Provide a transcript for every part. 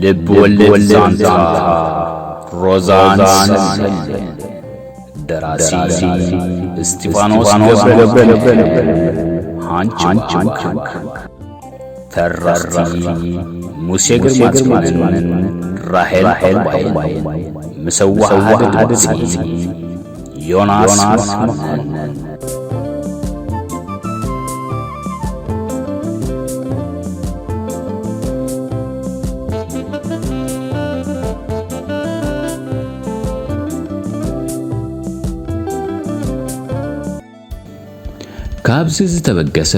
ልብ ወለድ ዛንታ ሮዛን ሰሌን። ደራሲ እስጢፋኖስ ገብረ፣ ሃንች ባንክ። ተረኽቲ ሙሴ ግርማጽዮንን ራሄል ዑቅባይን። ምስ ኣወሃህዳ ድምጺ ዮናስ መኮነን። ካብዚ ዝተበገሰ፣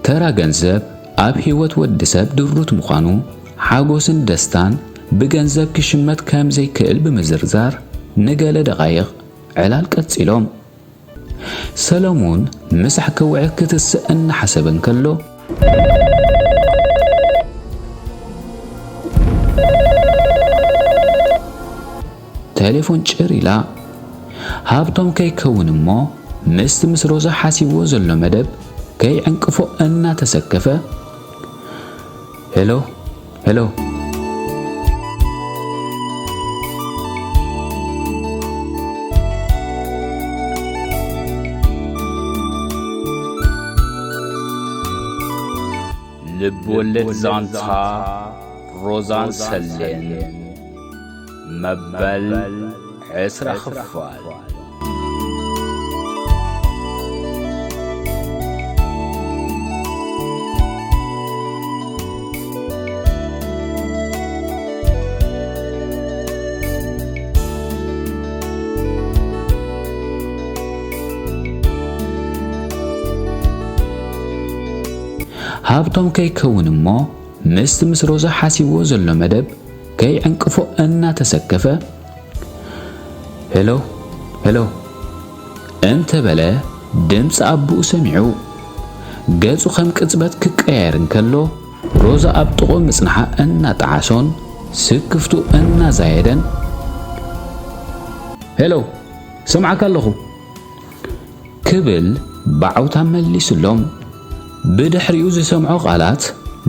ተራ ገንዘብ ኣብ ህይወት ወዲ ሰብ ድሩት ምዃኑ፣ ሓጎስን ደስታን ብገንዘብ ክሽመት ከም ዘይክእል ብምዝርዛር፣ ንገለ ደቓይቕ ዕላል ቀጺሎም። ሰለሙን ምሳሕ ከውዕል ክትስእ እናሓሰበ እንከሎ፣ ቴሌፎን ጭር ኢላ። ሃብቶም ከይከውን እሞ፣ ምስቲ ምስ ሮዛ ሓሲብዎ ዘሎ መደብ ከይዕንቅፎ እናተሰከፈ፣ ሄሎ፣ ሄሎ። ልብ ወለድ ዛንታ ሮዛን ሰሌን፣ መበል ዕስራ ክፋል። ሃብቶም ከይከውን እሞ፣ ምስቲ ምስ ሮዛ ሓሲብዎ ዘሎ መደብ ከይዕንቅፎ እናተሰከፈ፣ ሄሎ፣ ሄሎ እንተበለ፣ ድምፂ ኣቦኡ ሰሚዑ። ገፁ ከም ቅጽበት ክቀያየር እንከሎ፣ ሮዛ ኣብ ጥቕኡ ምጽንሓ እናጠዓሶን ስክፍቱ እናዛየደን፣ ሄሎ፣ ሰምዓካ ኣለኹ። ክብል ብዓውታ መሊሱሎም። ብድሕሪኡ ዝሰምዖ ቃላት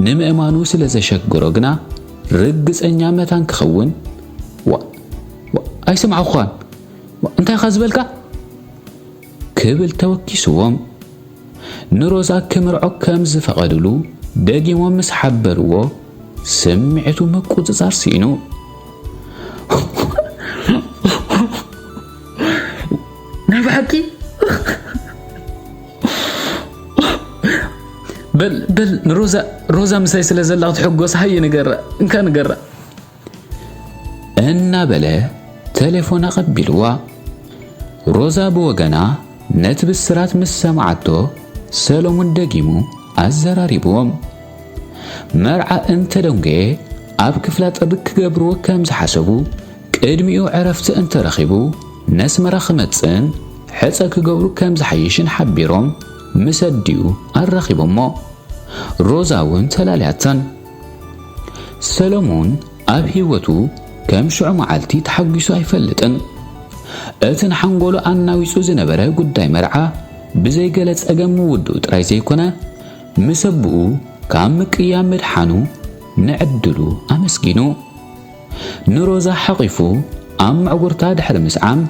ንምእማኑ ስለ ዘሸግሮ ግና ርግጸኛ መታን ክኸውን፣ "ዋ-፣ ዋ-፣ ኣይሰማዕኩኻን። ዋ-፣ እንታይ ኢኻ ዝበልካ?" ክብል ተወኪስዎም። ንሮዛ ክምርዖ ከም ዝፈቐድሉ ደጊሞም ምስ ሓበርዎ፣ ስምዒቱ ምቁጽጻር ስኢኑ። ናይ ብሓቂ? በል፣ በል፣ ንሮዛ፣ ሮዛ ምሳይ ስለ ዘላ ክትሕጎስ ሃየ ንገራ፣ እንካ ንገራ። እናበለ ተሌፎን ኣቐቢልዋ። ሮዛ ብወገና ነቲ ብስራት ምስ ሰምዓቶ፣ ሰሎሙን ደጊሙ ኣዘራሪብዎም። መርዓ እንተደንጎየ፣ ኣብ ክፍላ ጥሪ ክገብርዎ ከም ዝሓሰቡ፣ ቅድሚኡ ዕረፍቲ እንተረኺቡ፣ ነስመራ ክመጽእን ሕጸ ክገብሩ ከም ዝሓይሽን ሓቢሮም፣ ምስ ኣዲኡ ኣራኺቦሞ። ሮዛ እውን ተላልያተን። ሰሎሙን ኣብ ህይወቱ ከም ሽዑ መዓልቲ ተሓጒሱ ኣይፈልጥን። እቲ ንሓንጎሉ ኣናዊጹ ዝነበረ ጉዳይ መርዓ ብዘይ ገለ ጸገም ምውድኡ ጥራይ ዘይኮነ፣ ምስ ኣቦኡ ካብ ምቅያም ምድሓኑ ንዕድሉ ኣመስጊኑ። ንሮዛ ሓቒፉ ኣብ መዕጉርታ ድሕሪ ምስዓም፣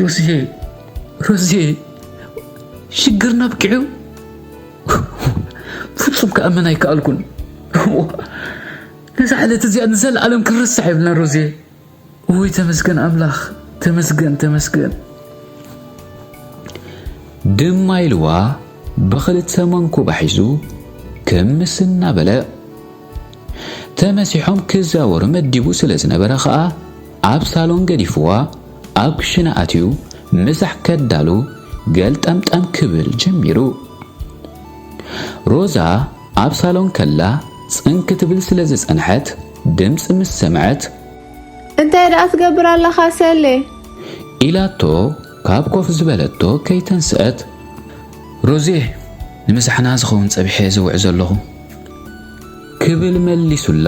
ሮዝየ፣ ሮዝየ፣ ሽግርና ኣብቂዑ? ፍጹም ክኣምን ኣይከኣልኩን። ነዛ ዕለት እዚኣ ንዘለኣለም ክንርስዓ የብልና ሮዝየ። ውይ ተመስገን ኣምላኽ፣ ተመስገን፣ ተመስገን። ድማ ኢልዋ ብኽልተ መንኩባ ሒዙ ክምስ እናበለ፣ ተመሲሖም ክዛወሩ መዲቡ ስለ ዝነበረ ኸኣ፣ ኣብ ሳሎን ገዲፍዋ ኣብ ክሽነ ኣትዩ ምሳሕ ከዳሉ ገልጠምጠም ክብል ጀሚሩ። ሮዛ ኣብ ሳሎን ከላ ጽን ክትብል ስለ ዝጸንሐት፣ ድምጺ ምስ ሰምዐት፣ እንታይ ደኣ ትገብር ኣለኻ ሰሌ? ኢላቶ ካብ ኮፍ ዝበለቶ ከይተንስአት፣ ሮዜ፣ ንምሳሕና ዝኸውን ጸብሐ ዝውዕ ዘለኹ፣ ክብል መሊሱላ።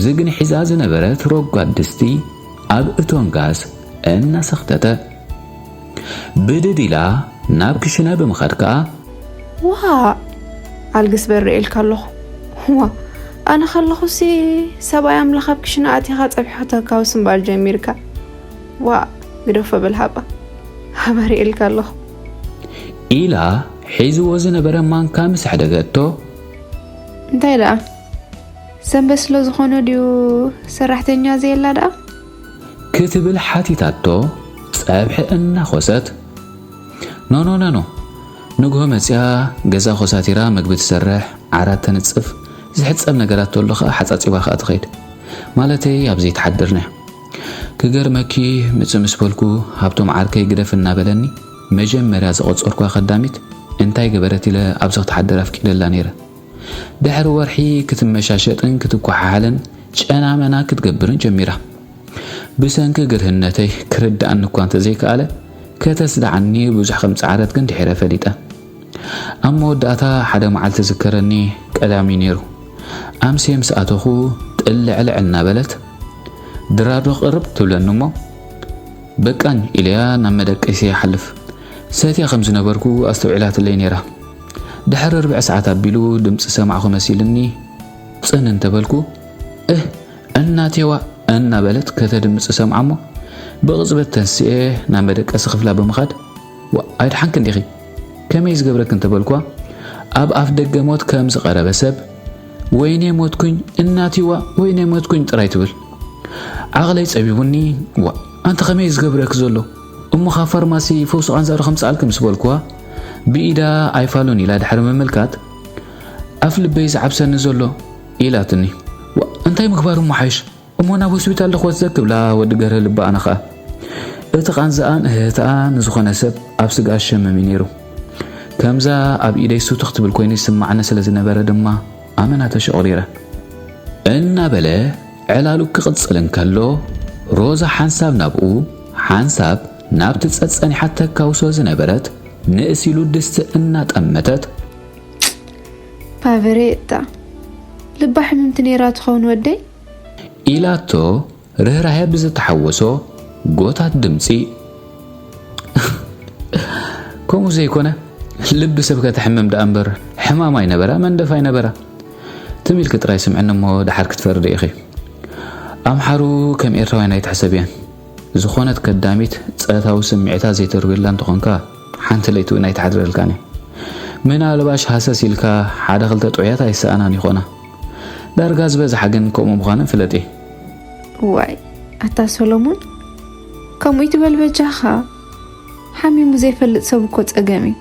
ዝግን ሒዛ ዝነበረት ረጓድ ድስቲ ኣብ እቶን ጋዝ እናሰኽተተ፣ ብድድ ኢላ ናብ ክሽነ ብምኻድ ከኣ፣ ዋእ! ኣልግስ በርኤልካ ኣለኹ። ዋ፣ ኣነ ከለኹሲ ሰብኣይ ኣምላኽ ኣብ ክሽነ ኣቲኻ ጸብሒ ከተካውስ እምበኣር ጀሚርካ። ዋ፣ ግደፎ በል ሃባ። ሃበርኤልካ ኣለኹ። ኢላ ሒዝዎ ዝነበረ ማንካ ምስ ኣሕደገቶ። እንታይ ደኣ? ሰንበት ስለ ዝኾነ ድዩ ሰራሕተኛ ዘየላ ደኣ? ክትብል ሓቲታቶ ጸብሒ እናኾሰት። ኖኖ ኖኖ፣ ንግሆ መጽያ ገዛ ኮሳቲራ፣ መግቢ ትሰርሕ፣ ዓራት ተንጽፍ፣ ዝሕጸብ ነገራት ተሎ ከኣ ሓጻጺባ ከኣ ትኸይድ። ማለተይ ኣብ ዘይትሓድርንያ። ክገርመኪ፣ ምጽእ ምስ በልኩ፣ ሃብቶም ዓርከይ ግደፍ እናበለኒ፣ መጀመርያ ዝቐጸርኳ ከዳሚት እንታይ ገበረት ኢለ ኣብዚ ክትሓድር ኣፍቂደላ ነይረ። ድሕሪ ወርሒ ክትመሻሸጥን ክትኳሓሓልን ጨናመና ክትገብርን ጀሚራ። ብሰንኪ ግርህነተይ ክርድኣኒ እኳ እንተዘይከኣለ፣ ከተስድዓኒ ብዙሕ ከም ጸዓረት ግን ድሒረ ፈሊጠ። ኣብ መወዳእታ ሓደ መዓልቲ ዝከረኒ ቀዳሚ ነይሩ። ኣምስየ ምስ ኣተኹ ጥልዕልዕ እናበለት ድራር ዶ ክቕርብ ትብለኒ እሞ በቃኝ ኢለያ ናብ መደቀሲ ይሓልፍ። ሰትያ ከም ዝነበርኩ ኣስተውዒላትለይ ነይራ። ድሕሪ ርብዕ ሰዓት ኣቢሉ ድምፂ ሰማዕኹ መሲልኒ ጽን እንተበልኩ እህ እናቴዋ እናበለት ከተድምፅ ሰምዓ እሞ ብቕፅበት ተንስኤ ናብ መደቀሲ ክፍላ ብምኻድ ዋ ኣይድሓንክ እንዲኺ ከመይ ዝገብረክ እንተበልኳ ኣብ ኣፍ ደገ ሞት ከም ዝቐረበ ሰብ ወይኔ ሞትኩኝ እናቲዋ ወይኔ ሞትኩኝ ጥራይ ትብል ዓቕለይ ፀቢቡኒ ዋ ኣንተ ከመይ ዝገብረክ ዘሎ እሞ ካብ ፋርማሲ ፈውሲ ቃንዛሩ ከምፅኣልክ ምስ በልኩዋ ብኢዳ ኣይፋሉን ኢላ ድሕሪ ምምልካት ኣፍ ልበይ ዝዓብሰኒ ዘሎ ኢላትኒ ዋ እንታይ ምግባር እሞ ሓይሽ እሞ ናብ ሆስፒታል ዶ ክወስደክ ትብላ ወዲ ገርህ ልባ ኣነ ኸኣ እቲ ቃንዛኣን እህህታኣ ንዝኾነ ሰብ ኣብ ስጋ ኣሸመም እዩ ነይሩ ከምዛ ኣብ ኢደይ ሱትኽ ትብል ኮይኑ ይስማዓኒ ስለ ዝነበረ ድማ ኣመና ተሸቑሪረ እናበለ ዕላሉ ክቕጽል እንከሎ ሮዛ ሓንሳብ ናብኡ ሓንሳብ ናብቲ ጸጸኒሓ ተካውሶ ዝነበረት ንእስ ኢሉ ድስቲ እናጠመተት ፓቨሬታ ልባ ሕምምቲ ነይራ ትኸውን ወደይ ኢላቶ ርህራሄ ብዝተሓወሶ ጎታት ድምፂ ከምኡ ዘይኮነ ልቢ ሰብ ከተሕምም ደኣ እምበር ሕማም ኣይነበራ መንደፍ ኣይነበራ ትም ኢልኪ ጥራይ ስምዕኒ እሞ ደሓር ክትፈርዲ ኢኺ ኣምሓሩ ከም ኤርትራውያን ኣይትሕሰብየን ዝኾነት ከዳሚት ጸታዊ ስምዒታ ዘይተርብየላ እንተኾንካ ሓንቲ ለይቲ እውን ኣይትሓድረልካን እያ ምናልባሽ ሃሰስ ኢልካ ሓደ ክልተ ጥዑያት ኣይሰኣናን ይኾና ዳርጋ ዝበዝሓ ግን ከምኡ ምዃነን ፍለጢ ዋይ ኣታ ሰሎሞን ከምኡ ይትበል በጃኻ ሓሚሙ ዘይፈልጥ ሰብ እኮ ጸገም እዩ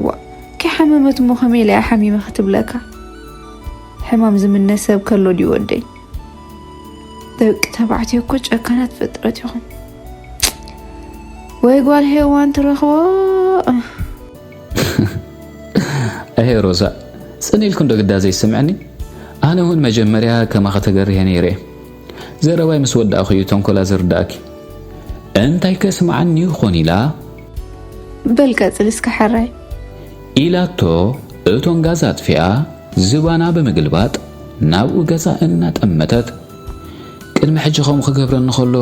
ዋ ከይሓመመት እሞ ከመይ ኢላ እያ ሓሚመ ክትብለካ ሕማም ዝምነ ሰብ ከሎ ድዩ ወደይ ደቂ ተባዕትዮ እኮ ጨካናት ፍጥረት ኢኹም ወይ ጓል ሄዋን ትረኽቦ እሄ ሮዛ ጽን ኢልኩ እንዶ ግዳ ዘይስምዐኒ ኣነ እውን መጀመርያ ከማኸ ተገሪሀ ነይረ ዘረባይ ምስ ወዳእኹ እዩ ተንኮላ ዝርዳእኪ እንታይ ከስምዓኒ ይኾን ኢላ በል ቀጽል እስከ ሕራይ ኢላቶ እቶን ጋዝ ኣጥፊኣ ዝባና ብምግልባጥ ናብኡ ገጻ እናጠመተት ቅድሚ ሕጂ ከምኡ ክገብረኒ ከሎ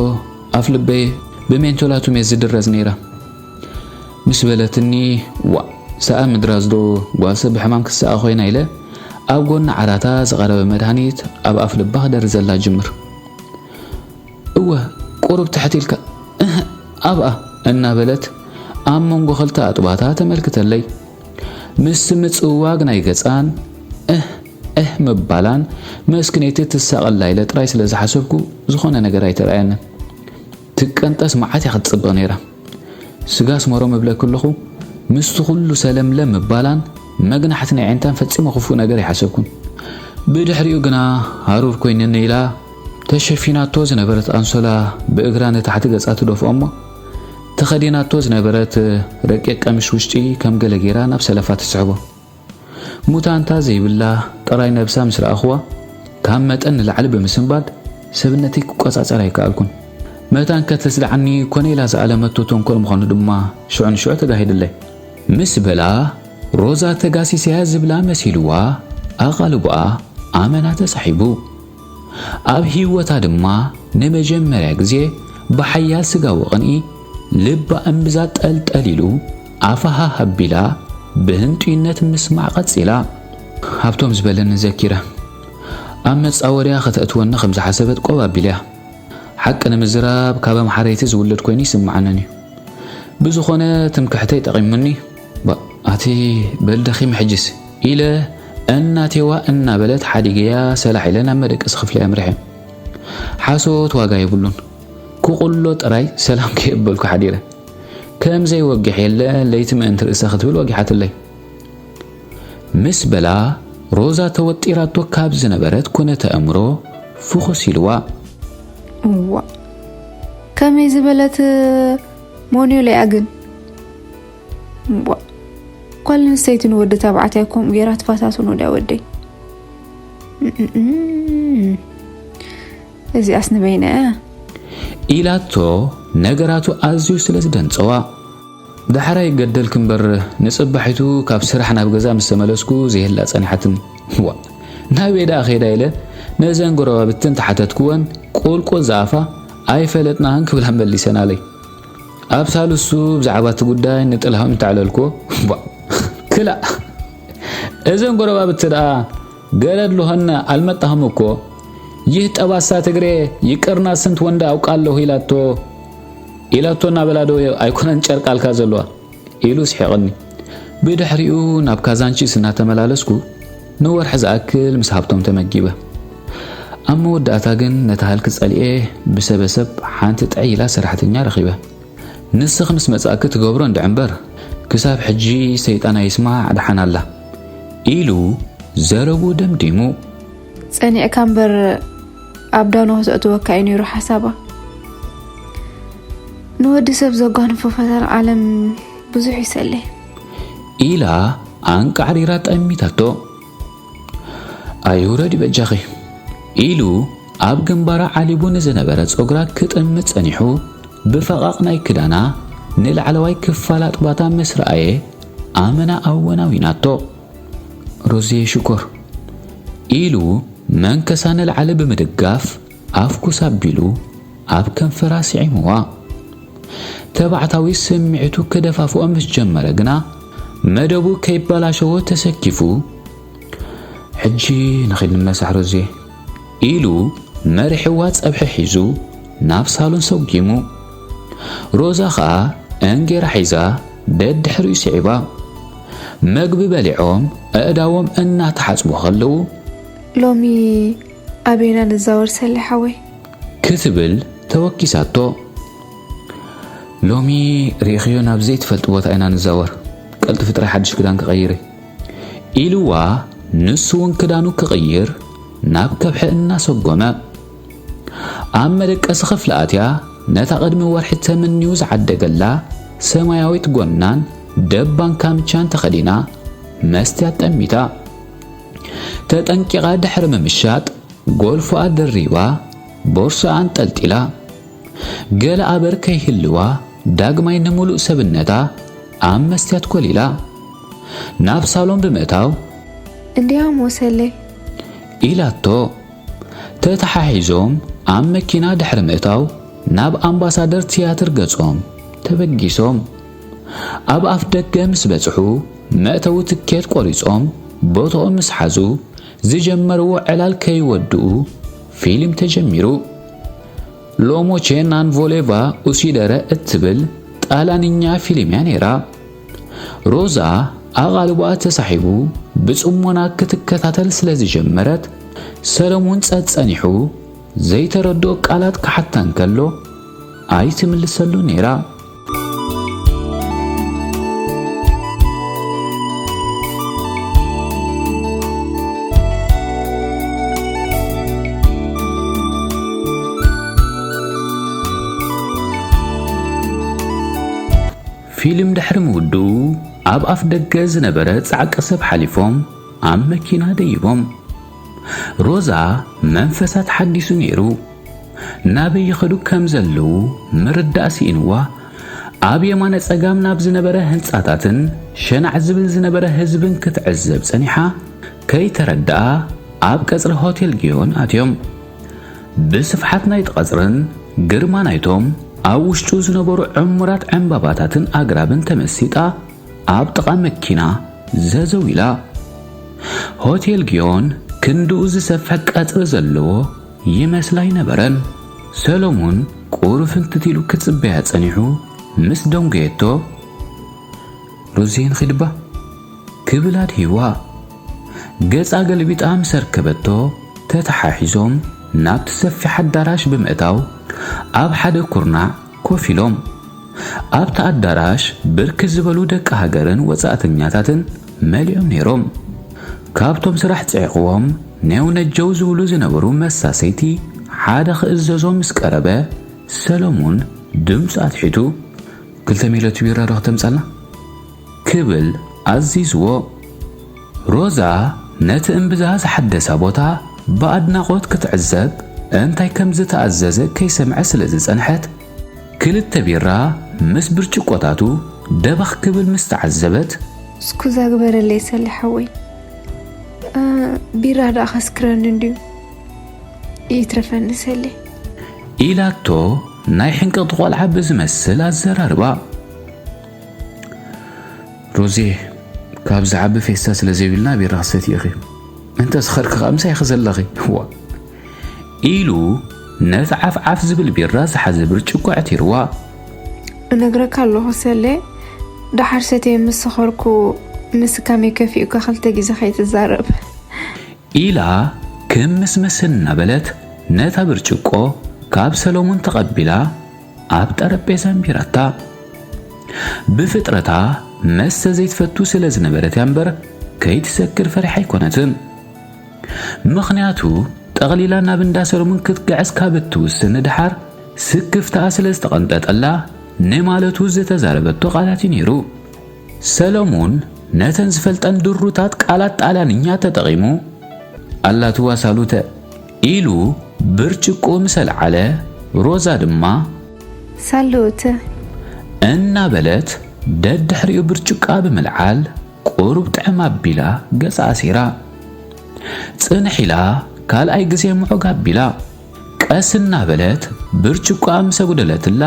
ኣፍ ልበይ ብሜንቶላቱም እየ ዝድረዝ ነይረ ምስ በለትኒ ዋእ ሰኣ ምድራዝ ዶ ጓል ሰብ ብሕማም ክትሰኣ ኮይና ኢለ ኣብ ጎኒ ዓራታ ዝቐረበ መድሃኒት ኣብ ኣፍ ልባ ክደርዘላ ጅምር እወ ቁሩብ ትሕት ኢልካ እህ ኣብኣ እናበለት ኣብ መንጎ ክልተ ኣጥባታ ተመልክተለይ ምስ ምጽዋግ ናይ ገጻን እህ እህ ምባላን መስክነይቲ ትሳቐላ ኢለ ጥራይ ስለ ዝሓሰብኩ ዝኾነ ነገር ኣይተረኣየንን ትቀንጠስ መዓት እያ ክትጽብቕ ነይራ ስጋ ኣስመሮም እብለኪ ኣለኹ ምስቲ ኩሉ ሰለምለም ምባላን መግናሕቲ ናይ ኣዒንታን ፈጺሙ ክፉእ ነገር ኣይሓሰብኩን ብድሕሪኡ ግና ሃሩር ኮይንኒ ኢላ ተሸፊናቶ ዝነበረት ኣንሶላ ብእግራ ንታሕቲ ገጻ ትደፍኦ እሞ ተኸዲናቶ ዝነበረት ረቂቕ ቀምሽ ውሽጢ ከም ገለ ጌራ ናብ ሰለፋ ትስሕቦ ሙታንታ ዘይብላ ጥራይ ነብሳ ምስ ረኣኽዋ ካብ መጠን ንላዕሊ ብምስንባድ ሰብነተይ ክቆጻጸር ኣይከኣልኩን። መታን ከተስድዓኒ ኮነ ኢላ ዝኣለመቶ ተንኮል ምዃኑ ድማ ሽዑ ንሽዑ ተጋሂድለይ። ምስ በላ ሮዛ ተጋሲሰያ ዝብላ መሲልዋ ኣቓልቦኣ ኣመና ተሳሒቡ። ኣብ ህይወታ ድማ ንመጀመርያ ግዜ ብሓያል ስጋዊ ቅንኢ ልባ እምብዛ ጠልጠል ኢሉ ኣፋሃህ ኣቢላ ብህንጡይነት ምስማዕ ቀጺላ። ሃብቶም ዝበለኒ ዘኪረ። ኣብ መጻወድያ ከተእትወኒ ከም ዝሓሰበት ቆብ ኣቢለያ። ሓቂ ንምዝራብ ካብ ኣምሓረይቲ ዝውለድ ኮይኑ ይስምዓንን እዩ። ብዝኾነ ትምክሕተይ ጠቒሙኒ። ባ፣ ኣቲ በል ደኺም ሕጅስ ኢለ እናቴዋ እናበለት ሓዲገያ ሰላሕ ኢለ ናብ መደቀሲ ክፍሊ ኣምሪሐ። ሓሶት ዋጋ የብሉን። ክቑሎ ጥራይ ሰላም ከየበልኩ ሓዲረ። ከም ዘይወግሕ የለ ለይቲ ምእንቲ ርእሰ ክትብል ወጊሓትለይ። ምስ በላ ሮዛ ተወጢራቶ ካብ ዝነበረት ኩነተ ኣእምሮ ፍኹስ ኢልዋ። እዋ፣ ከመይ ዝበለት ሞንዮለያ ግን? እዋ፣ ጓል ኣንስተይቲ ንወዲ ተባዕታይ ከምኡ ጌራ ትፈታትኖ ድያ ወደይ? እም፣ እዚኣስ ንበይና እያ። ኢላቶ ነገራቱ ኣዝዩ ስለ ዝደንጸዋ። ዳሕራይ ገደልክ እምበር ንጽባሒቱ ካብ ስራሕ ናብ ገዛ ምስ ተመለስኩ ዘይህላ ጸኒሓትኒ። ዋ፣ ናበይ ደኣ ኸይዳ ኢለ ነዘን ጎረባብቲ እንተሓተትክወን ቁልቁል ዝኣፋ ኣይፈለጥናን ክብላ መሊሰናለይ። ኣብ ሳልሱ ብዛዕባ እቲ ጉዳይ ንጥላሁን እንተዕለልክዎ፣ ቧ፣ ክላእ እዘን ጎረባብቲ ደኣ ገረድ ልኾነ ኣልመጣሁም እኮ። ይህ ጠባሳ ትግሬ ይቅርና ስንት ወንድ አውቃለሁ ኢላቶ ኢላቶ እናበላ ዶ ኣይኮነን ጨርቃልካ ዘለዋ ኢሉ ስሒቕኒ። ብድሕሪኡ ናብ ካዛንቺስ እናተመላለስኩ ንወርሒ ዝኣክል ምስ ሃብቶም ተመጊበ። ኣብ መወዳእታ ግን ነታ ሃልኪ ጸሊኤ ብሰበሰብ ሓንቲ ጥዕይ ኢላ ሰራሕተኛ ረኺበ። ንስኺ ምስ መጻእኪ ትገብሮ እንድዒ እምበር ክሳብ ሕጂ ሰይጣን ኣይስማዕ ደሓን ኣላ ኢሉ ዘረብኡ ደምዲሙ። ጸኒዕካ እምበር ኣብ ዳኖ ከተእትወካ እዩ ነይሩ ሓሳባ። ንወዲ ሰብ ዘጓንፎ ፈተና ዓለም ብዙሕ ይሰለ። ኢላ ኣንቃዕሪራ ጠሚታቶ። ኣይውረዲ በጃኺ ኢሉ ኣብ ግንባራ ዓሊቡ ንዝነበረ ጸጉራ ክጥምት ጸኒሑ ብፈቓቕ ናይ ክዳና ንላዕለዋይ ክፋል ኣጥባታ ምስ ረኣየ ኣመና ኣወናዊናቶ። ሮዝየ ሽኮር ኢሉ መንከሳ ንላዕሊ ብምድጋፍ ኣፍኩስ ኣቢሉ ኣብ ከንፈራ ስዒምዋ። ተባዕታዊ ስምዒቱ ክደፋፍኦ ምስ ጀመረ ግና መደቡ ከይበላሸዎ ተሰኪፉ፣ ሕጂ ንኺድ ንመሳሕ ሮዜ ኢሉ መሪሕዋ ጸብሒ ሒዙ ናብ ሳሎን ሰጒሙ። ሮዛ ኸኣ እንጌራ ሒዛ ደድሕሪኡ ስዒባ። መግቢ በሊዖም ኣእዳዎም እናተሓጽቡ ከለዉ። ሎሚ ኣበይና ንዛወር ሰሌ ሓወይ? ክትብል ተወኪሳቶ። ሎሚ ርኢኽዮ ናብ ዘይትፈልጢ ቦታ ኢና ንዛወር። ቀልጥፊ ጥራይ ሓድሽ ክዳን ክቐይር ኢልዋ። ንሱ እውን ክዳኑ ክቕይር ናብ ከብሒ እናሰጎመ ኣብ መደቀሲ ክፍሊ ኣትያ ነታ ቅድሚ ወርሒ ተመንዩ ዝዓደገላ ሰማያዊት ጎናን ደባን ካምቻን ተኸዲና መስትያት ጠሚታ። ተጠንቂቓ ድሕሪ ምምሻጥ ጎልፎኣ ደሪባ ቦርሳኣ ኣንጠልጢላ። ገለ ኣበር ከይህልዋ ዳግማይ ንምሉእ ሰብነታ ኣብ መስትያት ኮሊላ ናብ ሳሎን ብምእታው። እንድያሞ ሰሌ ኢላቶ። ተተሓሒዞም ኣብ መኪና ድሕሪ ምእታው ናብ ኣምባሳደር ትያትር ገጾም ተበጊሶም። ኣብ ኣፍ ደገ ምስ በጽሑ መእተዊ ትኬት ቆሪጾም ቦታኦም ምስ ሓዙ ዝጀመርዎ ዕላል ከይወድኡ ፊልም ተጀሚሩ። ሎሞቼ ናን ቮሌቫ ኡሲደረ እትብል ጣልያንኛ ፊልም እያ ነይራ። ሮዛ ኣቓልቦኣ ተሳሒቡ ብጽሞና ክትከታተል ስለ ዝጀመረት ሰለሙን ጸጸኒሑ ዘይተረድኦ ቃላት ክሓታ እንከሎ ኣይትምልሰሉ ነይራ። ፊልም ድሕሪ ምውድኡ ኣብ ኣፍ ደገ ዝነበረ ጻዕቂ ሰብ ሓሊፎም ኣብ መኪና ደይቦም። ሮዛ መንፈሳ ተሓዲሱ ነይሩ። ናበይ ይኸዱ ከም ዘለዉ ምርዳእ ስኢንዋ ኣብ የማነ ጸጋም ናብ ዝነበረ ህንጻታትን ሸናዕ ዝብል ዝነበረ ህዝብን ክትዕዘብ ጸኒሓ። ከይተረድኣ ኣብ ቀጽሪ ሆቴል ጊዮን ኣትዮም። ብስፍሓት ናይቲ ቀጽርን ግርማ ናይቶም ኣብ ውሽጡ ዝነበሩ ዕሙራት ዕምባባታትን ኣግራብን ተመሲጣ ኣብ ጥቓ መኪና ዘዘው ኢላ። ሆቴል ጊዮን ክንድኡ ዝሰፍሕ ቀጽሪ ዘለዎ ይመስል ኣይነበረን። ሰሎሙን ቁርፍንትት ኢሉ ክጽበያ ጸኒሑ ምስ ደንጎየቶ፣ "ሮዜ ንኺድባ?" ክብል ኣድሂዋ። ገጻ ገልቢጣ ምስ ኣርከበቶ፣ ተተሓሒዞም ናብቲ ሰፊሕ ኣዳራሽ ብምእታው፣ ኣብ ሓደ ኩርናዕ ኮፍ ኢሎም። ኣብቲ ኣዳራሽ ብርክት ዝበሉ ደቂ ሃገርን ወጻእተኛታትን መሊኦም ነይሮም። ካብቶም ስራሕ ጽዒቕዎም ኔው ነጀው ዝብሉ ዝነበሩ መሳሰይቲ ሓደ ክእዘዞም ምስ ቀረበ፣ ሰሎሙን ድምጹ ኣትሒቱ፣ "ክልተ ሜሎቲ ቢራ ዶ ክተምጻልና?" ክብል ኣዚዝዎ። ሮዛ ነቲ እምብዛ ዝሓደሳ ቦታ ብኣድናቖት ክትዕዘብ፣ እንታይ ከም ዝተኣዘዘ ከይሰምዐ ስለ ዝጸንሐት፣ ክልተ ቢራ ምስ ብርጭቆታቱ ደበኽ ክብል ምስ ተዓዘበት፣ "እስኩዛ ግበረለይ ሰሌ ሓወይ፣ እ፣ ቢራ ደኣ ከስክረኒ እንድዩ፣ ይትረፈኒ ሰሌ?" ኢላቶ ናይ ሕንቅቕቲ ቆልዓ ብዝመስል ኣዘራርባ። "ሮዜ፣ ካብ ዝዓቢ ፌስታ ስለ ዘይብልና ቢራ ክሰቲ ኢኺ። እንተ ስኸርኪ ከኣ ምሳይ ኢኺ ዘለኺ። ዋ!" ኢሉ ነቲ ዓፍ ዓፍ ዝብል ቢራ ዝሓዘ ብርጭቆ ኣዕቲርዋ። "እነግረካ ኣለኹ ሰሌ፣ ደሓር ሰትየ ምስ ሰኸርኩ ምስካ መይ ከፊኡካ ክልተ ግዜ ከይትዛረብ?" ኢላ ክምስምስ እናበለት ነታ ብርጭቆ ካብ ሰሎሙን ተቐቢላ ኣብ ጠረጴዛ ኣንቢራታ። ብፍጥረታ መስተ ዘይትፈቱ ስለ ዝነበረት እያ እምበር፣ ከይትሰክር ፈሪሓ ኣይኮነትን። ምኽንያቱ፣ ጠቕሊላ ናብ እንዳ ሰሎሙን ክትግዕዝ ካብ እትውስን ንደሓር፣ ስክፍታኣ ስለ ዝተቐንጠጠላ፣ ንማለቱ ዝተዛረበቶ ቃላት እዩ ነይሩ። ሰሎሙን ነተን ዝፈልጠን ድሩታት ቃላት ጣልያንኛ ተጠቒሙ፣ "ኣላትዋ ሳሉተ" ኢሉ ብርጭቆ ምስ ኣልዓለ፣ ሮዛ ድማ "ሳሉተ" እናበለት ደድሕሪኡ ብርጭቆኣ ብምልዓል፣ ቁሩብ ጥዕም ኣቢላ ገጻ ኣሲራ። ጽንሕ ኢላ ካልኣይ ግዜ ምዑግ ኣቢላ። ቀስ እናበለት ብርጭቆኣ ምስ ኣጉደለትላ፣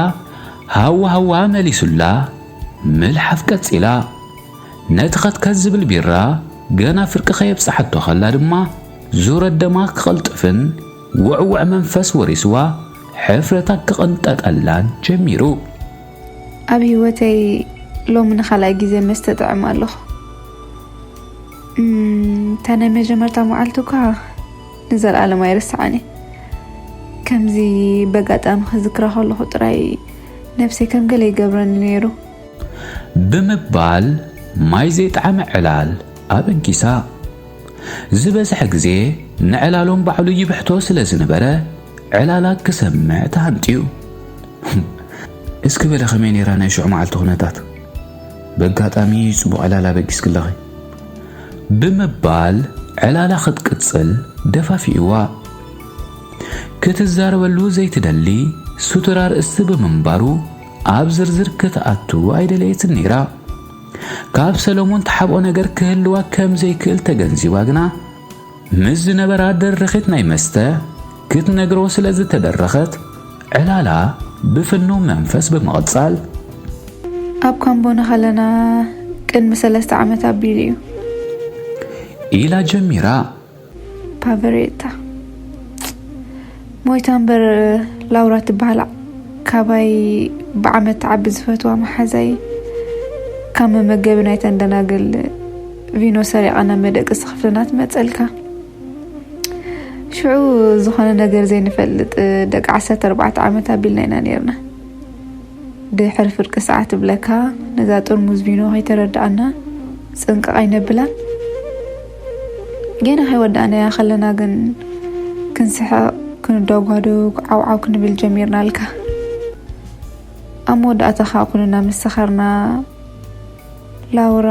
ሃዋ ሃዋ መሊሱላ፣ ምልሓፍ ቀጺላ። ነቲ ኸትከት ዝብል ቢራ ገና ፍርቂ ከየብጽሓቶ ኸላ ድማ፣ ዙረት ደማ ክቕልጥፍን ውዕውዕ መንፈስ ወሪስዋ፣ ሕፍረታ ክቕንጠጠላን ጀሚሩ። ኣብ ህይወተይ ሎሚ ንኻልኣይ ግዜ መስተ ጥዕም ኣለኹ። እም፣ እታ ናይ መጀመርታ መዓልቲ እኳ ንዘለኣለም ኣይርስዓን እየ። ከምዚ በጋጣሚ ክዝክራ ከለኹ ጥራይ ነብሰይ ከም ገለ ይገብረኒ ነይሩ። ብምባል ማይ ዘይጠዓመ ዕላል ኣበጊሳ። ዝበዝሐ ግዜ ንዕላሎም ባዕሉ ይብሕቶ ስለ ዝነበረ፣ ዕላላ ክሰምዕ ተሃንጥዩ። "እስኪ በለ ከመይ ነይራ ናይ ሽዑ መዓልቲ ኩነታት? በጋጣሚ ጽቡቕ ዕላል ኣበጊስኪ ኣለኺ?" ብምባል ዕላላ ክትቅጽል ደፋፊእዋ። ክትዛረበሉ ዘይትደሊ ስቱር ኣርእስቲ ብምንባሩ፣ ኣብ ዝርዝር ክትኣቱ ኣይደለየትን ነይራ። ካብ ሰሎሞን ትሓብኦ ነገር ክህልዋ ከም ዘይክእል ተገንዚባ ግና፣ ምስ ዝነበራ ድርኺት ናይ መስተ ክትነግሮ ስለ ዝተደረኸት፣ ዕላላ ብፍኑው መንፈስ ብምቕጻል፣ "ኣብ ካምቦ ንኸለና ቅድሚ ሰለስተ ዓመት ኣቢሉ እዩ" ኢላ ጀሚራ። ፓቨሬታ ሞይታ እምበር፣ ላውራ ትበሃል፣ ካባይ ብዓመት ትዓቢ ዝፈትዋ መሓዛይ፣ ካብ መመገቢ ናይተን ደናግል ቪኖ ሰሪቓ ናብ መደቀሲ ክፍልና ትመጸልካ። ሽዑ ዝኾነ ነገር ዘይንፈልጥ ደቂ ዓሰርተ ኣርባዕተ ዓመት ኣቢልና ኢና ነይርና። ድሕሪ ፍርቂ ሰዓት እብለካ፣ ነዛ ጥርሙዝ ቪኖ ከይተረድኣና ጽንቀቕ ኣይነብላን። ጌና ከይወዳእናያ ከለና ግን ክንስሕቕ፣ ክንዳጓደግ፣ ዓውዓው ክንብል ጀሚርና ኣልካ። ኣብ መወዳእታ ከኣ ኩልና ምስ ሰኸርና፣ ላውራ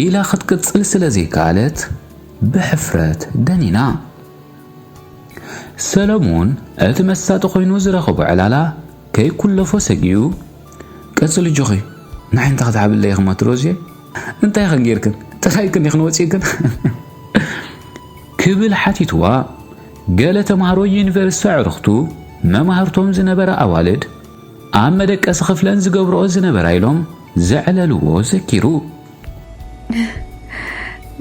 ኢላ ክትቅጽል ስለ ዘይከኣለት ብሕፍረት ደኒና። ሰለሙን እቲ መሳጢ ኮይኑ ዝረኸቦ ዕላላ ከይኩለፎ ሰጊኡ፣ "ቀጽሊ ኣጆኺ፣ ንዓይ እንታይ ክትሓብለይ ኢኺ ማትሮዝየ? እንታይ ኢኽን ጌርክን? ጥራይክን ኢኽን ወጺእክን?" ክብል ሓቲትዋ። ገለ ተማሃሮ ዩኒቨርሲቲ ኣዕሩኽቱ መማህርቶም ዝነበራ ኣዋልድ ኣብ መደቀሲ ክፍለን ዝገብርኦ ዝነበራ ኢሎም ዘዕለልዎ ዘኪሩ።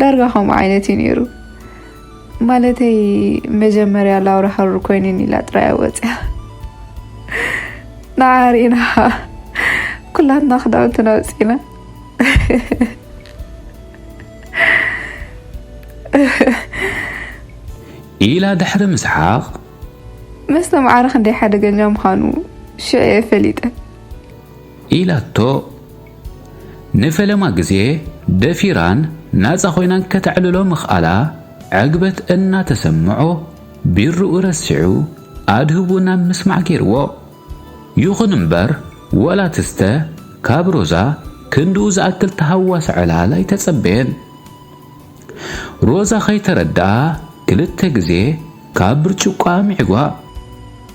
ዳርጋ ከምኡ ዓይነት እዩ ነይሩ። ማለተይ፣ መጀመርያ ላውራ ሃሩር ኮይነን ኢላ ጥራይ ወፅያ። ንዓሪና ኩላትና ክዳውንትና ኣውፂና። ኢላ ድሕሪ ምስሓቕ፣ መስተማዓሪ ክንደይ ሓደገኛ ምዃኑ ሽዑ እየ ፈሊጠ። ኢላቶ። ንፈለማ ግዜ ደፊራን ናጻ ኮይናን ከተዕልሎ ምኽኣላ ዕግበት እናተሰምዖ፣ ቢርኡ ረሲዑ ኣድህቡ ናብ ምስማዕ ገይርዎ። ይኹን እምበር፣ ወላ ትስተ፣ ካብ ሮዛ ክንድኡ ዝኣክል ተሃዋሲ ዕላል ኣይተጸበየን። ሮዛ ከይተረድኣ ክልተ ግዜ ካብ ብርጭቆ ኣምዒጓ።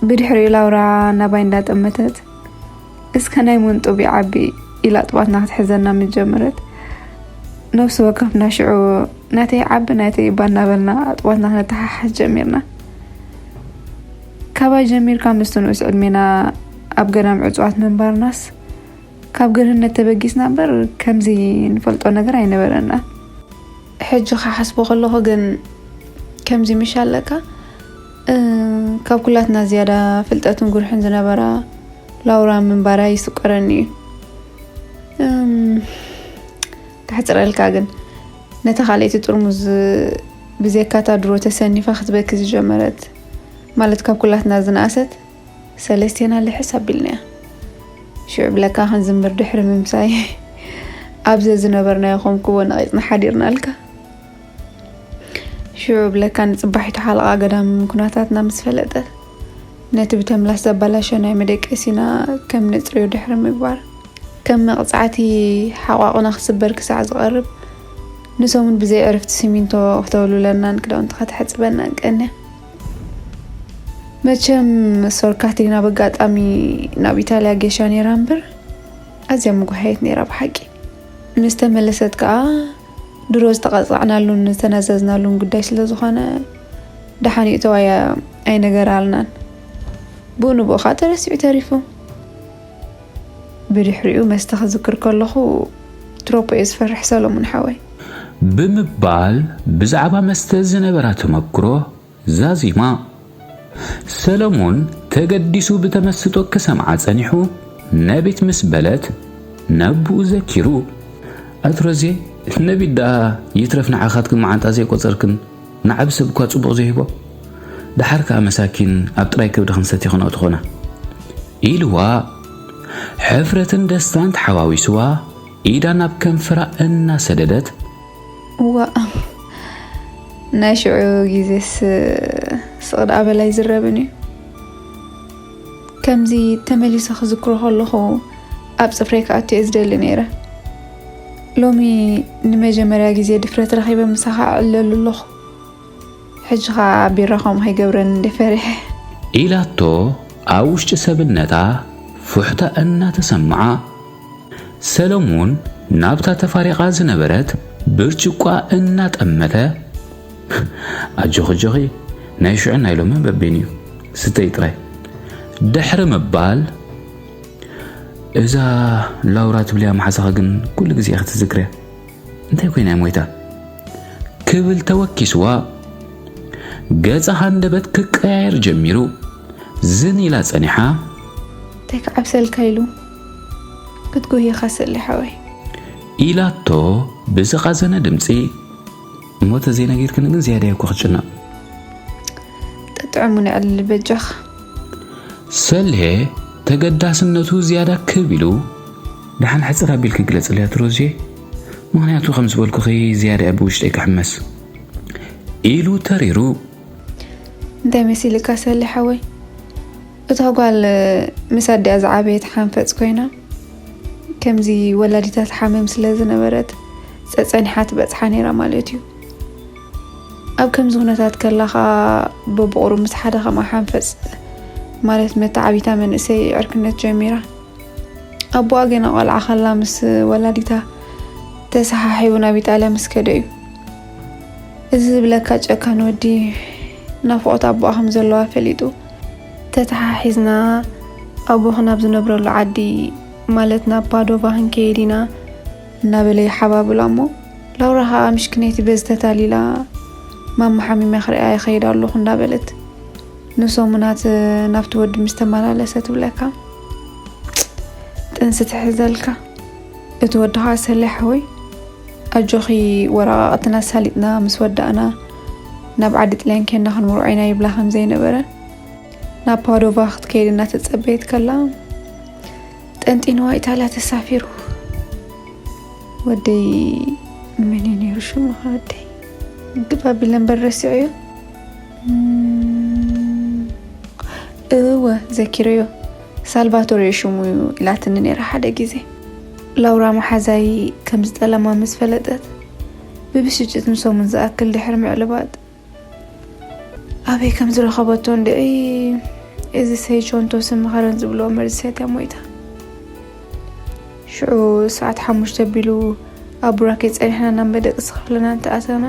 ብድሕሪኡ ላውራ ናባይ እንዳጠመተት፣ "እስከ ናይ መን ጡብ ይዓቢ?" ኢላ ጡባትና ክትሕዘና ምጀመረት። ነፍሲ ወከፍና ሽዑ፣ "ናተይ ይዓቢ፣ ናተይ ይባ" እናበልና ጡባትና ክነተሓሓዝ ጀሚርና። ካባይ ጀሚርካ ምስቲ ንኡስ ዕድሜና ኣብ ገዳም ዕጹዋት ምንባርናስ፣ ካብ ገርህነት ተበጊስና እምበር ከምዚ ንፈልጦ ነገር ኣይነበረና። ሕጂ ክሓስቦ ከለኹ ግን ከምዚ ምሽ ኣለካ፣ እ፣ ካብ ኩላትና ዝያዳ ፍልጠትን ጉርሕን ዝነበራ ላውራ ምንባራ ይስቆረኒ እዩ። እም፣ ከሕጽረልካ ግን፣ ነታ ካልኣይቲ ጥርሙዝ ብዘይካታ ድሮ ተሰኒፋ ክትበኪ ዝጀመረት፣ ማለት ካብ ኩላትና ዝነኣሰት፣ ሰለስቴና ልሕስ ኣቢልናያ። ሽዑ ብለካ ክንዝምር ድሕሪ ምምሳይ፣ ኣብ ዘዝነበርናዮ ከምክዎ ነቒጽና ሓዲርና ኣልካ። ሽዑ ብለካ ንጽባሒቱ ሓለቓ ገዳም ኩነታትና ምስ ፈለጠ፣ ነቲ ብተምላስ ዘባላሸ ናይ መደቀሲና ከም ነጽርዮ ድሕሪ ምግባር፣ ከም መቕጻዕቲ ሓቋቑና ክስበር ክሳዕ ዝቐርብ፣ ንሰሙን ብዘይ ዕርፍቲ ሲሚንቶ ክተውልብለናን ክዳውንትኻ ተሕጽበናን ቀንያ። መቸም ሶር ካትሪና በጋጣሚ ናብ ኢጣልያ ጌሻ ነይራ እምበር፣ ኣዝያ ምጉሃየት ነይራ ብሓቂ። ምስ ተመለሰት ከኣ፣ ድሮ ዝተቐጻዕናሉን ዝተናዘዝናሉን ጉዳይ ስለ ዝኾነ፣ ደሓን ይእተዋያ ኣይነገራልናን። ብኡ ንብኡ ከኣ ተረሲዑ ተሪፉ። ብድሕሪኡ መስተ ክዝክር ከለኹ፣ ትሮፖ እየ ዝፈርሕ ሰሎሙን ሓወይ። ብምባል ብዛዕባ መስተ ዝነበራ ተመክሮ ዛዚማ። ሰለሙን ተገዲሱ ብተመስጦ ክሰምዓ ጸኒሑ፣ ነቢት ምስ በለት፣ ነብኡ ዘኪሩ። ኣቲ ሮዜ፣ ነቢት ደኣ ይትረፍ ንዓኻትክን መዓንጣ ዘይቆጸርክን፣ ንዓቢ ሰብ እኳ ጽቡቕ ዘይህቦ። ደሓር ከኣ መሳኪን ኣብ ጥራይ ከብዲ ክንሰቲ ክንኦ ትኾና። ኢልዋ። ሕፍረትን ደስታን ተሓዋዊስዋ፣ ኢዳ ናብ ከንፈራ እናሰደደት። ዋእ፣ ናይ ሽዑ ግዜስ ስቕ ደኣ በላይ ዝረብን እዩ። ከምዚ ተመሊሰ ክዝክሮ ከለኹ ኣብ ጽፍረይ ክኣቱ እየ ዝደሊ ነይረ። ሎሚ ንመጀመርያ ግዜ ድፍረት ረኺበ ምሳኻ እዕለሉ ኣለኹ። ሕጂ ኸኣ ቢራ ከምኡ ከይገብረኒ እንደ ፈሪሐ። ኢላቶ ኣብ ውሽጢ ሰብነታ ፉሕታ እናተሰምዓ። ሰለሙን ናብታ ተፋሪቓ ዝነበረት ብርጭቋ እናጠመተ፣ ኣጆኺ ኣጆኺ፣ ናይ ሽዑን ናይ ሎምን በበይኑ እዩ፣ ስተይ ጥራይ፣ ድሕሪ ምባል፣ እዛ ላውራ ትብልያ መሓዛኻ ግን ኩሉ ግዜ ኢኺ ትዝክርያ። እንታይ ኮይና እያ ሞይታ? ክብል ተወኪስዋ። ገጻ ሃንደበት ክቀያየር ጀሚሩ። ዝን ኢላ ጸኒሓ። እንታይ ክዓብሰልካ ኢሉ ክትጉህየኻ ሰሊ ሓወይ። ኢላቶ ብዝቓዘነ ድምጺ። እሞ ተዘይነጊርክኒ ግን ዝያዳ እየ እኮ ክጭነቕ። ጥዑሙ ንዕልል በጃኻ። ሰልሄ ተገዳስነቱ ዝያዳ ክብ ኢሉ። ደሓን ሕጽር ኣቢልኪ ግለጽለያ ትሮዝየ፣ ምኽንያቱ ከም ዝበልኩኺ ዝያዳ እየ ብውሽጠይ ክሕመስ ኢሉ ተሪሩ። እንታይ መሲልካ ሰሊ ሓወይ? እታ ጓል ምስ ኣዲኣ ዝዓበየት ሓንፈጽ ኮይና፣ ከምዚ ወላዲታ ትሓምም ስለ ዝነበረት ጸጸኒሓ ትበጽሓ ነይራ ማለት እዩ። ኣብ ከምዚ ኩነታት ከላ ኸኣ በብቑሩብ ምስ ሓደ ከምኣ ሓንፈጽ ማለት መተዓቢታ መንእሰይ ዕርክነት ጀሚራ። ኣቦኣ ገና ቆልዓ ከላ ምስ ወላዲታ ተሰሓሒቡ ናብ ኢጣልያ ምስ ከደ እዩ። እዚ ዝብለካ ጨካን ወዲ ናፍቖት ኣቦኣ ከም ዘለዋ ፈሊጡ፣ ተተሓሒዝና ኣቦኺ ናብ ዝነብረሉ ዓዲ፣ ማለት ናብ ፓዶቫ ክንከይድ ኢና እናበለ ይሓባብላ እሞ፣ ላውራ ኸኣ ምሽክነይቲ በዚ ተታሊላ፣ ማማ ሓሚመ ክሪኣ ይኸይድ ኣለኹ እንዳበለት ንሰሙናት ናብቲ ወዲ ምስ ተመላለሰ ትብለካ። ጥንሲ ትሕዘልካ። እቲ ወዲ ኸኣ ሰሌ ሓወይ፣ ኣጆኺ፣ ወረቓቕትና ሳሊጥና ምስ ወዳእና ናብ ዓዲ ጥልያን ኬንና ክንምርዖ ኢና ይብላ ከም ዘይነበረ፣ ናብ ፓዶቫ ክትከይድ እናተጸበየት ከላ፣ ጠንጢንዋ ኢጣልያ ተሳፊሩ። ወደይ መን እዩ ነይሩ ሽሙ? ወደይ ግብ ኣቢለ እምበር ረሲዐዮ። እም፣ እወ፣ ዘኪረዮ። ሳልቫቶሬ ሽሙ እዩ ኢላትኒ ነይራ ሓደ ግዜ። ላውራ መሓዛይ ከም ዝጠለማ ምስ ፈለጠት፣ ብብስጭት ንሰሙን ዝኣክል ድሕሪ ምዕልባጥ፣ ኣበይ ከም ዝረኸበቶ እንድዒ፣ እዚ ሰይቾንቶ ስም መኸረን ዝብልዎ መርዚ ሰትያ ሞይታ። ሽዑ ሰዓት ሓሙሽተ ኣቢሉ ኣብ ቡራኬ ጸኒሕና ናብ መደቅሲ ክፍልና እንተኣተና፣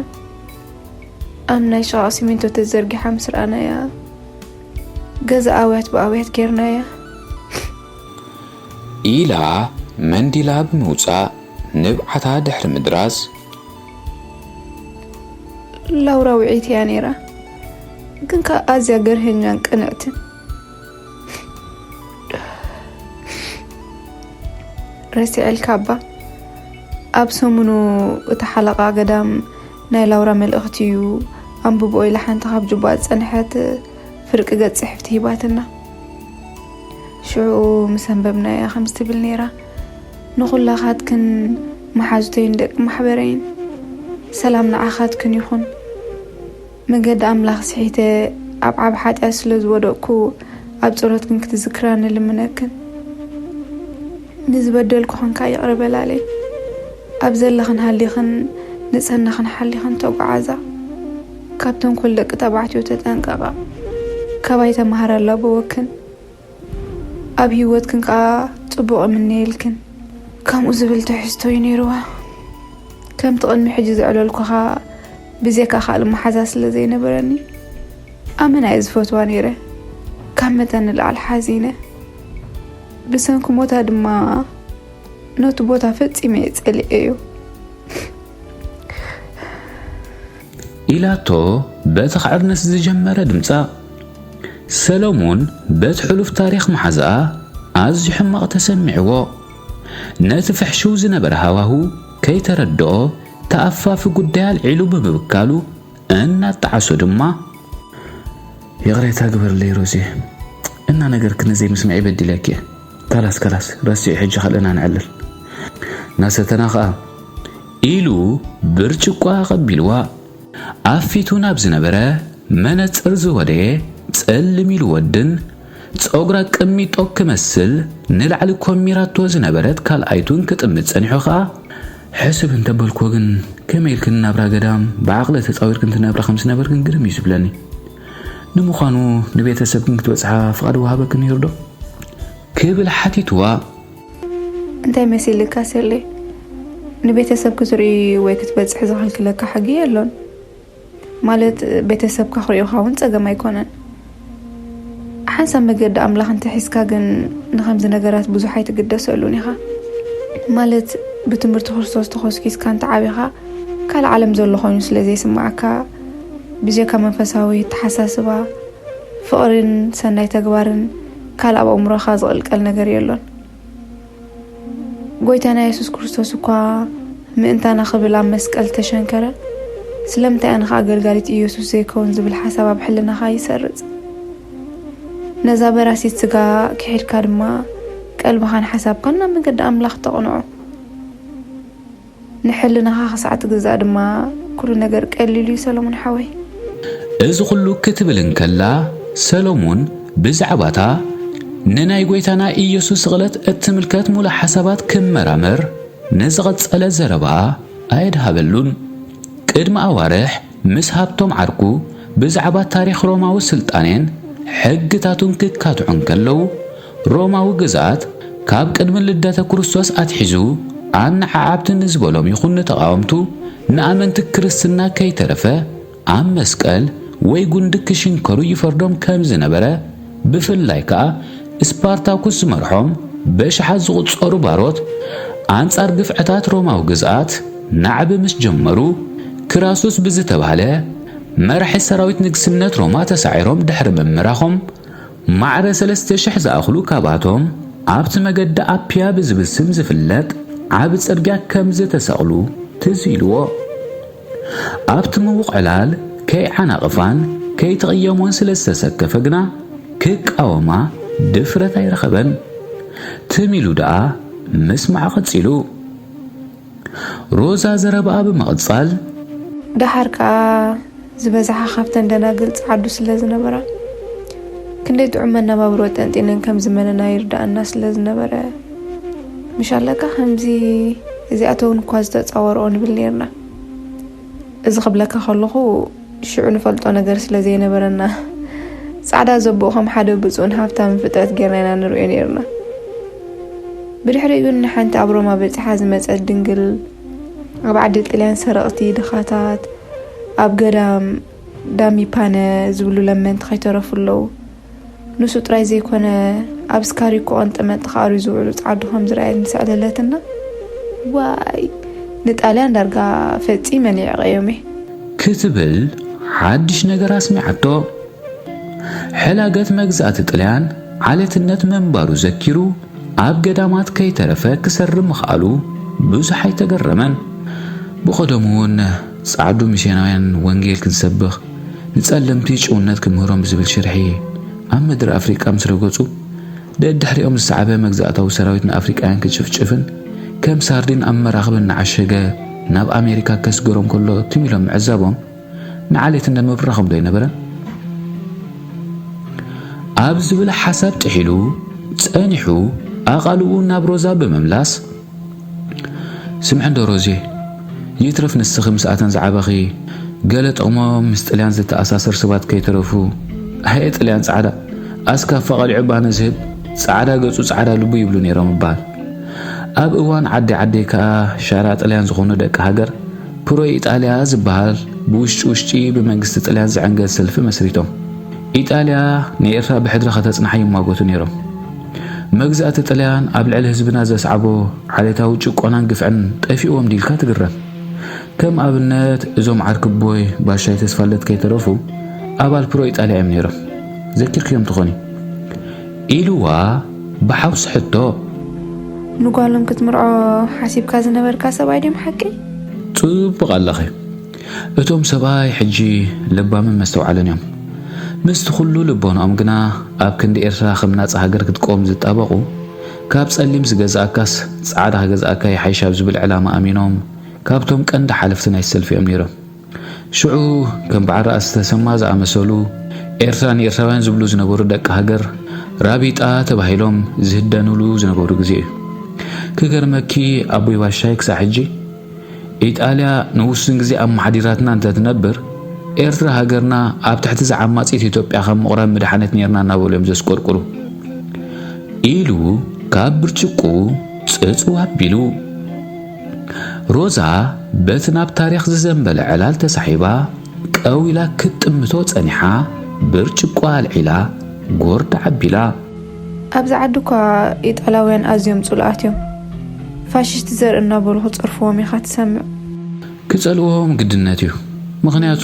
ኣብ ናይ ሽቓቕ ሲሚንቶ ተዘርጊሓ ምስ ረኣናያ፣ ገዛ ኣውያት ብኣውያት ጌርናያ። ኢላ መንዲላ ብምውጻእ ንብዓታ ድሕሪ ምድራዝ፣ ላውራ ውዕይቲ እያ ነይራ፣ ግን ከኣ ኣዝያ ገርሀኛን ቅንዕትን። ረሲዐልካ እባ፣ ኣብ ሰሙኑ እቲ ሓለቓ ገዳም ናይ ላውራ መልእኽቲ እዩ ኣንብብኦ ኢላ ሓንቲ ካብ ጁባ ዝጸንሐት ፍርቂ ገጽ ጽሕፍቲ ሂባትና። ሽዑ ምስ ኣንበብናያ ከምዚ ትብል ነይራ፣ ንኹላኻትክን መሓዙተይን ደቂ ማሕበረይን፣ ሰላም ንዓኻትክን ይኹን። መገዲ ኣምላኽ ስሒተ ኣብ ዓቢ ሓጢኣት ስለ ዝወደቕኩ ኣብ ጸሎትክን ክትዝክራኒ ልምነክን። ንዝበደልኩኽን ከኣ ይቕረ በላለይ። ኣብ ዘለኽን ሃሊኽን ንጽህናኽን ሓሊኽን ተጓዓዛ። ካብ ተንኮል ደቂ ተባዕትዮ ተጠንቀቓ። ካባይ ተማሃራ ኣላበወክን። ኣብ ህይወትክን ከኣ ጽቡቕ እምነየልክን። ከምኡ ዝብል ትሕዝቶ እዩ ነይርዋ። ከምቲ ቅድሚ ሕጂ ዘዕለልኩኻ ብዜካ ካልእ መሓዛ ስለ ዘይነበረኒ ኣመና እየ ዝፈትዋ ነይረ። ካብ መጠን ንላዕሊ ሓዚነ። ብሰንኪ ሞታ ድማ ነቲ ቦታ ፈጺመ እየ ጸሊኤዮ። ኢላቶ በቲ ክዕርነስ ዝጀመረ ድምጻ። ሰለሙን በቲ ሕሉፍ ታሪኽ መሓዛኣ ኣዝዩ ሕማቕ ተሰሚዕዎ። ነቲ ፍሕሽው ዝነበረ ሃዋሁ ከይተረድኦ ተኣፋፊ ጉዳይ ኣልዒሉ ብምብካሉ እናጣዓሶ ድማ፣ ይቕሬታ ግበርለይ ሮዚ፣ እናነገርክኒ ዘይምስማዐይ በዲለኪ እየ። ካላስ ካላስ ረስዒ፣ ሕጂ ካልእና ንዕልል። እናሰተና ኸኣ ኢሉ ብርጭቆ ኣቐቢልዋ። ኣብ ፊቱ ናብ ዝነበረ መነጽር ዝወደየ ጸልም ኢሉ ወድን ጸጉራ ቅሚጦ ክመስል ንላዕሊ ኮሚራቶ ዝነበረት ካልኣይቱን ክጥምት ጸኒሑ ኸኣ፣ ሕስብ እንተበልክዎ ግን ከመይ ኢልክን ናብራ ገዳም ብዓቕሊ ተጻዊርክን ትነብራ ከም ዝነበርክን ግርም እዩ ዝብለኒ። ንምዃኑ ንቤተሰብክን ክትበጽሓ ፍቓድ ወሃበክን ነይሩ ዶ? ክብል ሓቲትዋ። እንታይ መሲልካ ሰሌ? ንቤተሰብ ክትርኢ ወይ ክትበጽሕ ዝኽልክለካ ሕጊ የሎን። ማለት ቤተሰብካ ክርእዩኻ እውን ጸገም ኣይኮነን። ሓንሳብ መገዲ ኣምላኽ እንተሒዝካ ግን ንኸምዚ ነገራት ብዙሕ ኣይትግደሰሉን ኢኻ። ማለት ብትምህርቲ ክርስቶስ ተኾስኪስካ እንተዓቢኻ ካልእ ዓለም ዘሎ ኮይኑ ስለ ዘይስምዓካ ብጀካ መንፈሳዊ ኣተሓሳስባ ፍቕርን ሰናይ ተግባርን ካልእ ኣብ ኣእምሮኻ ዝቕልቀል ነገር የሎን። ጎይታና የሱስ ክርስቶስ እኳ ምእንታና ክብል ኣብ መስቀል ተሸንከረ፣ ስለምንታይ ኣነ ኸኣ ኣገልጋሊት ኢየሱስ ዘይከውን ዝብል ሓሳብ ኣብ ሕልናኻ ይሰርጽ። ነዛ በራሲት ስጋ ክሒድካ ድማ ቀልብኻን ሓሳብካን ናብ መገዲ ኣምላኽ ተቕንዖ። ንሕልናኻ ክሳዕ ትግዛእ ድማ ኩሉ ነገር ቀሊል እዩ ሰሎሞን ሓወይ። እዚ ኩሉ ክትብል እንከላ ሰሎሙን ብዛዕባታ ንናይ ጎይታና ኢየሱስ ስቕለት እትምልከት ሙሉእ ሓሳባት ክመራመር ንዝቐጸለ ዘረባኣ ኣየድሃበሉን። ቅድሚ ኣዋርሕ ምስ ሃብቶም ዓርኩ ብዛዕባ ታሪኽ ሮማዊ ስልጣኔን ሕግታቱን ክካትዑ እንከለዉ፣ ሮማዊ ግዝኣት ካብ ቅድሚ ልደተ ክርስቶስ ኣትሒዙ ኣነዓዓብቲ ንዝበሎም ይኹን ንተቓወምቱ ንኣመንቲ ክርስትና ከይተረፈ ኣብ መስቀል ወይ ጉንዲ ክሽንከሩ ይፈርዶም ከም ዝነበረ፣ ብፍላይ ከኣ ስፓርታኩስ ዝመርሖም በሽሓት ዝቑጸሩ ባሮት ኣንጻር ግፍዕታት ሮማዊ ግዝኣት ናዕቢ ምስ ጀመሩ፣ ክራሱስ ብዝተባህለ መራሒ ሰራዊት ንግስነት ሮማ ተሳዒሮም ድሕሪ ምምራኾም፣ ማዕረ ሰለስተ ሽሕ ዝኣኽሉ ካብኣቶም ኣብቲ መገዲ ኣፕያ ብዝብል ስም ዝፍለጥ ዓቢ ጽርግያ ከም ዝተሰቕሉ ትዝ ኢልዎ። ኣብቲ ምዉቕ ዕላል ከይዓናቕፋን ከይትቕየሞን ስለ ዝተሰከፈ ግና፣ ክቃወማ ድፍረት ኣይረኸበን። ትም ኢሉ ደኣ ምስማዕ ቀጺሉ። ሮዛ ዘረባኣ ብምቕጻል፣ ደሓር ከኣ ዝበዝሓ ካብተን ደናግል ጸዓዱ ስለ ዝነበራ፣ ክንደይ ጥዑም መነባብሮ ጠንጢነን ከም ዝመነና ይርድኣና ስለ ዝነበረ፣ ምሽ ኣለካ ከምዚ እዚኣተውን እኳ ዝተጻወርኦ ንብል ኔርና። እዚ ክብለካ ከለኹ፣ ሽዑ ንፈልጦ ነገር ስለ ዘይነበረና፣ ጻዕዳ ዘቦኡ ከም ሓደ ብጹእን ሃብታምን ፍጥረት ጌርና ኢና ንርእዮ ኔርና። ብድሕሪኡ ግን ንሓንቲ ኣብ ሮማ በጺሓ ዝመጸት ድንግል፣ ኣብ ዓዲ ጥልያን ሰረቕቲ ድኻታት፣ ኣብ ገዳም ዳሚፓነ ዝብሉ ለመንቲ ከይተረፉ ኣለዉ። ንሱ ጥራይ ዘይኮነ፣ ኣብ ስካሪኮ ቀንጠመንጢ ክኣርዩ ዝውዕሉ ጻዓዱ ከም ዝረኣየት ምስ ኣዕለለትና፣ ዋይ፣ ንጣልያን ዳርጋ ፈጺመ ንዒቐዮም እየ። ክትብል ሓድሽ ነገር ኣስሚዓቶ። ሕላገት መግዛእቲ ጥልያን ዓሌትነት ምንባሩ ዘኪሩ፣ ኣብ ገዳማት ከይተረፈ ክሰርም ምኽኣሉ ብዙሕ ኣይተገረመን። ብቐደሙ እውን ጻዕዱ ሚስዮናውያን ወንጌል ክንሰብኽ፣ ንጸለምቲ ጭውነት ክምህሮም ብዝብል ሽርሒ ኣብ ምድሪ ኣፍሪቃ ምስ ረገጹ፣ ደድሕሪኦም ዝሰዓበ መግዛእታዊ ሰራዊት ንኣፍሪቃውያን ክጭፍጭፍን ከም ሳርዲን ኣብ መራኽብ እናዓሸገ ናብ ኣሜሪካ ከስግሮም ከሎ ትም ኢሎም ምዕዛቦም ንዓሌትነት ምብራኾም ዶ ኣይነበረን? ኣብ ዝብል ሓሳብ ጥሒሉ ጸኒሑ፣ ኣቓልቡ ናብ ሮዛ ብምምላስ፣ ስምዒ እንዶ ሮዜ፣ ይትረፍ ንስኺ ምስኣተን ዝዓበኺ፣ ገለ ጥቕሞም ምስ ጥልያን ዝተኣሳሰር ሰባት ከይተረፉ፣ ኣየ ጥልያን ጻዕዳ፣ ኣስካፋ ቀሊዑ ባነ ዝህብ፣ ጻዕዳ ገጹ ጻዕዳ ልቡ ይብሉ ነይሮም ይበሃል። ኣብ እዋን ዓዲ ዓደይ ከኣ ሻራ ጥልያን ዝኾኑ ደቂ ሃገር፣ ፕሮ ኢጣልያ ዝበሃል ብውሽጢ ውሽጢ ብመንግስቲ ጥልያን ዝዕንገል ሰልፊ መስሪቶም። ኢጣልያ ንኤርትራ ብሕድሪ ከተጽንሓ ይሟገቱ ነይሮም። መግዛእቲ ጥልያን ኣብ ልዕሊ ህዝብና ዘስዓቦ ዓሌታዊ ጭቆናን ግፍዕን ጠፊእዎም ዲልካ ትግረም። ከም ኣብነት እዞም ዓርክቦይ ባሻይ ተስፋለት ከይተረፉ ኣባል ፕሮ ኢጣልያ እዮም ነይሮም። ዘኪርክዮም ትኾኒ። ኢልዋ ብሓውሲ ሕቶ። ንጓሎም ክትምርዖ ሓሲብካ ዝነበርካ ሰብኣይ ድዮም ሓቂ? ጽቡቕ ኣለኺ። እቶም ሰብኣይ ሕጂ ለባምን መስተውዓልን እዮም። ምስቲ ኩሉ ልቦናኦም ግና ኣብ ክንዲ ኤርትራ ከም ናጻ ሃገር ክትቆም ዝጣበቑ፣ ካብ ጸሊም ዝገዝኣካስ ጻዕዳ ክገዝኣካ ይሓይሽ ኣብ ዝብል ዕላማ ኣሚኖም፣ ካብቶም ቀንዲ ሓለፍቲ ናይ ሰልፊ እዮም ነይሮም። ሽዑ ከም በዓል ራእሲ ተሰማ ዝኣመሰሉ ኤርትራ ንኤርትራውያን ዝብሉ ዝነበሩ ደቂ ሃገር ራቢጣ ተባሂሎም ዝህደኑሉ ዝነበሩ ግዜ እዩ። ክገርመኪ ኣቦይ ባሻይ ክሳዕ ሕጂ ኢጣልያ ንውሱን ግዜ ኣመሓዲራትና እንተትነብር ኤርትራ ሃገርና ኣብ ትሕቲ ዝዓማጺት ኢትዮጵያ ካብ ምቑራብ ምድሓነት ነይርና እናበሉ እዮም ዘስቆርቁሩ ኢሉ ካብ ብርጭቁ ጽጽው ኣቢሉ። ሮዛ በቲ ናብ ታሪኽ ዝዘንበለ ዕላል ተሳሒባ፣ ቀው ኢላ ክትጥምቶ ጸኒሓ፣ ብርጭቆ ኣልዒላ፣ ጎርዳ ኣቢላ። ኣብዚ ዓዲ እኳ ኢጣልያውያን ኣዝዮም ጽሉኣት እዮም። ፋሽስት ዘርኢ እናበሉ ክጸርፍዎም ኢኻ ትሰምዕ። ክጸልዎም ግድነት እዩ። ምኽንያቱ